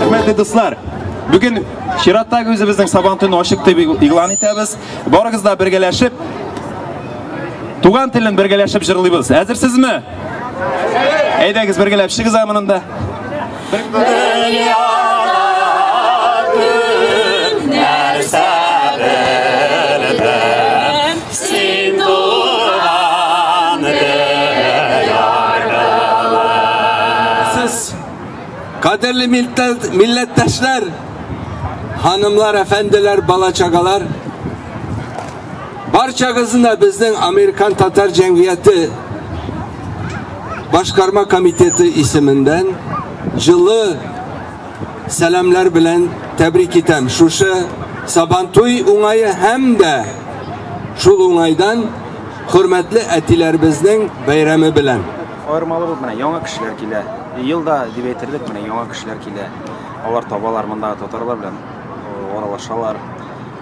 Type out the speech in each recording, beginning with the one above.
Хөрмәтле дуслар, бүген чираттагы үзебезнең Сабантуйны ачык дип игълан итәбез. Барыгыз да бергәләшеп Туган телен бергәләшеп җырлыйбыз. Әзерсезме? Әйдәгез бергәләп чыгыз монда. Дөньяда күп нәрсә белдем, син туган Siz kaderli milletdaşlar, hanımlar, efendiler, bala çagalar, barçagızın da bizning Amerikan Tatar Cemiyeti Başkarma Komiteti isiminden jıllı selamlar bilen tebrik item. Şuşu Sabantuy uңайы hem de şul уңайдан hürmetli etilerimizning bayrami bilen. Айырмалы булып менә яңа кешеләр килә. Елда дип әйтерлек менә яңа кешеләр килә. Алар табалар монда татарлар белән аралашалар,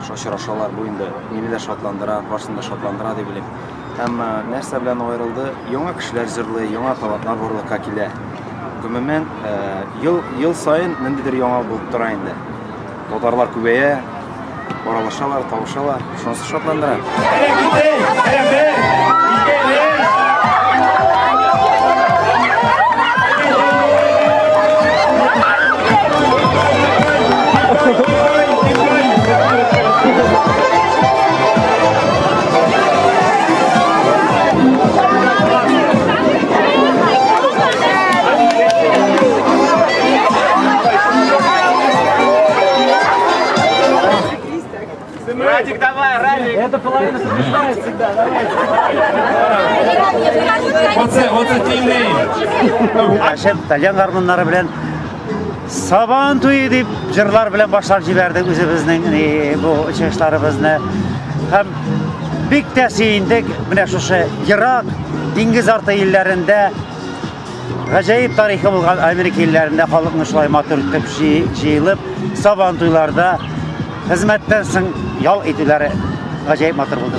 очрашалар. Бу инде мине дә шатландыра, барысын да шатландыра дип уйлыйм. Һәм нәрсә белән аерылды? Яңа кешеләр җырлый, яңа талантлар барлыкка килә. Гомумән, ел саен ниндидер яңа булып тора инде. Татарлар күбәя, аралашалар, табышалар. Шунысы шатландыра. Радик, давай, Радик! Это половина побеждает всегда, давай! What's the team name? Итальян гармуннары белән Сабан туе дип җырлар белән башлап җибәрдек үзебезнең бу чыгышларыбызны. Һәм бик тә сөендек менә шушы ерак диңгез арты илләрендә гаҗәеп тарихы булган Америка илләрендә халыкны шулай матур итеп җыелып Сабан туйларда хезмәттән соң ял итүләре гаҗәеп матур булды.